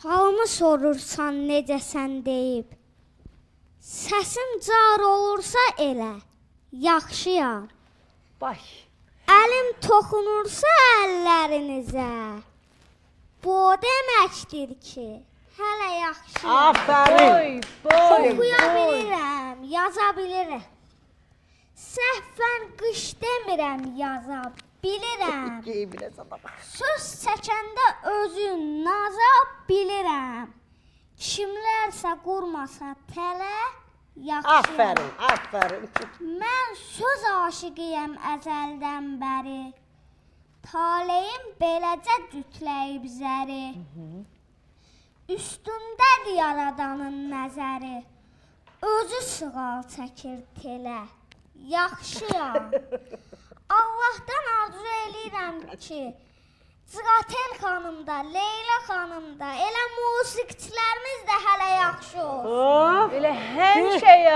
Halımı sorursan necəsən deyib. Səsim car olursa elə, yaxşıyam. Bay. Əlim toxunursa əllərinizə, bu o deməkdir ki, hələ yaxşıyam. Aferin. Boy, boy, Oxuya boy. bilirəm, yaza bilirəm. Səhvən qış demirəm, yaza bilirəm. Geyimine sana bak. Söz çəkəndə özü naza bilirəm. Kimlərsə qurmasa tələ, yaxşıyam. Aferin, aferin. Mən söz aşiqiyəm əzəldən bəri. Taleyim beləcə cütləyib zəri. Üstümdədir yaradanın nəzəri. Özü sığal çəkir telə. Yaxşıyam. Allahdan arzu eləyirəm ki, Cıqatel xanım da, Leyla xanım da, elə musiqiçilərimiz də hələ yaxşı olsun. Hop. Elə həmişə yaxşı.